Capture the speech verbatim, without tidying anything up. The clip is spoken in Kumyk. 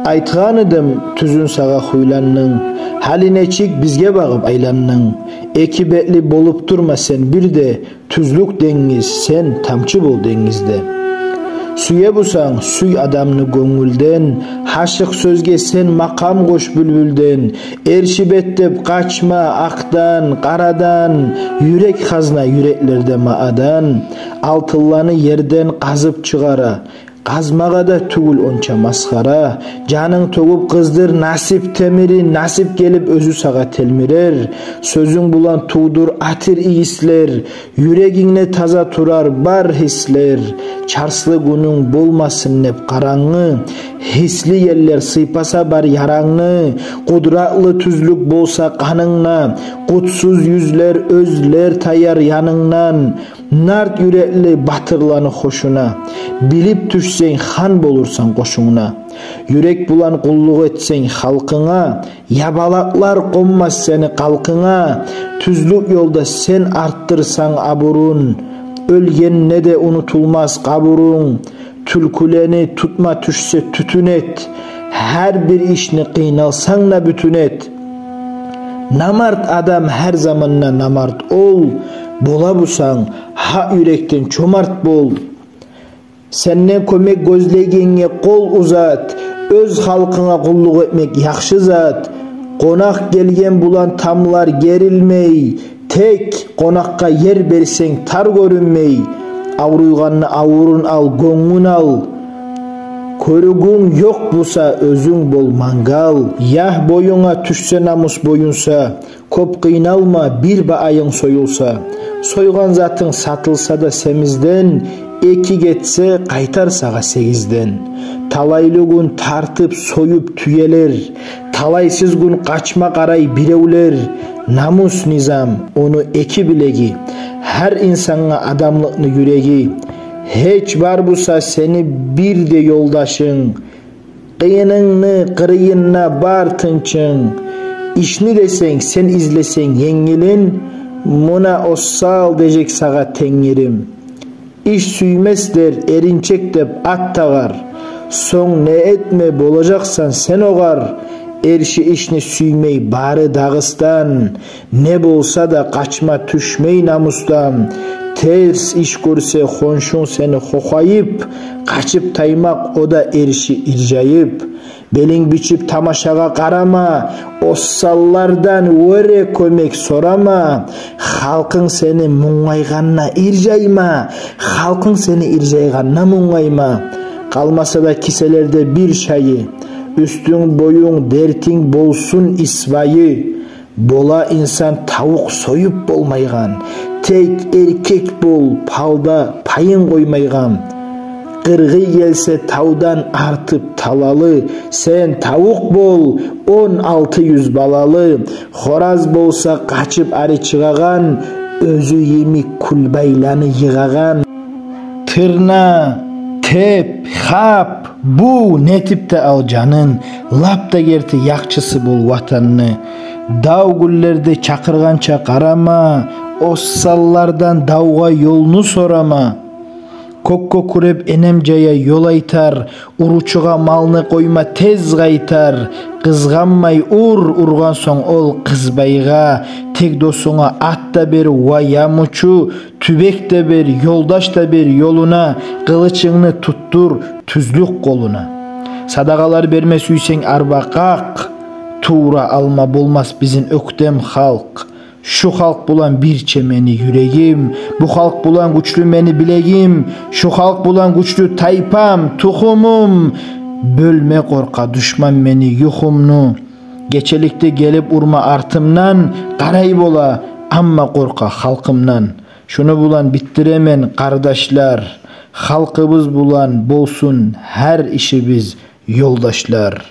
Айтгъан эдим тюзюн сагъа хуйландынг, гьали нечик бизге багъып айландынг? Эки бетли болуп турма сен бир де, тюзлюк денгиз, сен тамчы бол денгизде. Сюе бусанг, сюй адамны гёнгюлден, гьашыкъ сёзге сен макъам къош буьлбюлден. Эрши бет деп къачма акъдан, къарадан, юрек хазна юреклерде маадан. Алтынланы ерден къазып чыгъара, къазмагъа да тюгюл онча масхара. Жанынг тёгюп къыздыр насип темирин, насип гелип оьзю сагъа телмирер. Сёзюнг булан тувдур атир ийислер, юрегингде таза турар бар гьислер. Чарслы гюнюнг болмасын деп къарангы, гьисли еллер сыйпаса бар ярангны. Къудратлы тюзлюк болса къанынгда, къутсуз юзлер оьзлер таяр янынгдан. Нарт юрекли батырланы хошуна, билип тюшсенг, хан болурсан къошунгда. Юрек булан къуллукъ этсенг халкъынга, ябалакълар къонмас сени къалкъынга. Тюзлюк ёлда сен артдырсанг абурун, оьлгенде де унутулмас къабурунг. Тюлкюлени тутма тюшсе тютюн эт, гьар бир ишни къыйналсанг да бютюн эт. Намарт адам гьар заманда намарт ол, бола бусанг гьакъ юрекден чомарт бол. Сенден кёмек гёзлейгенге къол узат, оьз халкъынга къуллукъ этмек яхшы зат. Къонакъ гелген булан тамлар герилмей, тек къонакъгъа ер берсенг тар гёрюнмей. Авруйгъанны авурун ал, гёнгюн ал. Кёрюгюнг ёкъ буса, оьзюнг бол мангал. Ягь, боюнга тюшсе намус боюнса, кёп къыйналма, бир баайынг союлса. Сойгъан затынг сатылса да семизден, эки гетсе, къайтар сагъа сегизден. Талайлы гюн тартып союп тюелер, талайсыз гюн къачма къарай биревлер. Намус низам, ону эки билеги, гьар инсангъа адамлыкъны юреги. Гьеч бар буса сени бир де ёлдашынг, къыйынынгны къырыйында бар тынчынг. Ишни десенг, сен излесенг енгилин, муна осал дежек сагъа Тенгирим. Иш сюймес дер, эринчек деп ат тагъар. Сонг не этме болажакъсан сен огъар? Эрши ишни сюймей бары Дагъыстан. Не болса да къачма тюшмей намусдан. Терс иш гёрсе хоншунг сени хохайып, къачып таймакъ о да эрши иржайып. Белинг бичип тамашагъа къарама, осаллардан оьре кёмек сорама. Халкъынг сени мунгайгъанда иржайма, халкъынг сени иржайгъанда мунгайма. Къалмаса да киселерде бир шайы, уьстюнг-боюнг, дертинг болсун исбайы. Бола инсан тавукъ союп болмайгъан. Тек эркек бол, палда пайын къоймайгъан. Къыргъый гелсе тавдан артып талалы, сен тавукъ бол, он алты юз балалы. Хораз болса къачып ари чыгъагъан, оьзю йимик кюлбайланы йыгъагъан. Тырна, теп, хап, бу, нетип де ал жанын, лап да герти якъчысы бол ватанны. Дав гюллерде чакъыргъанча къарама, осаллардан давгъа ёлну сорама. Кёк кёкюреп энем жая ёл айтар, уручугъа малны къойма тез къайтар. Къызгъанмай ур, ургъан сонг ол къызбайгъа, тек досунга ат да бер ва ямучу, тюбек де бер, ёлдаш да бер ёлуна, къылычынгны тутдур тюзлюк къолуна. Садагъалар берме сюйсенг арба къакъ, тувра алма болмас бизин оьктем халкъ. Шу халкъ булан бирче мени юрегим, бу халкъ булан гючлю мени билегим, шу халкъ булан гючлю тайпам, тухумум. Бёлме къоркъа душман мени юхумну. Гечеликде гелип урма артымдан, къарай бола, амма къоркъа халкъымдан. Шуну булан битдиремен, къардашлар, халкъыбыз булан болсун гьар ишибиз, ёлдашлар.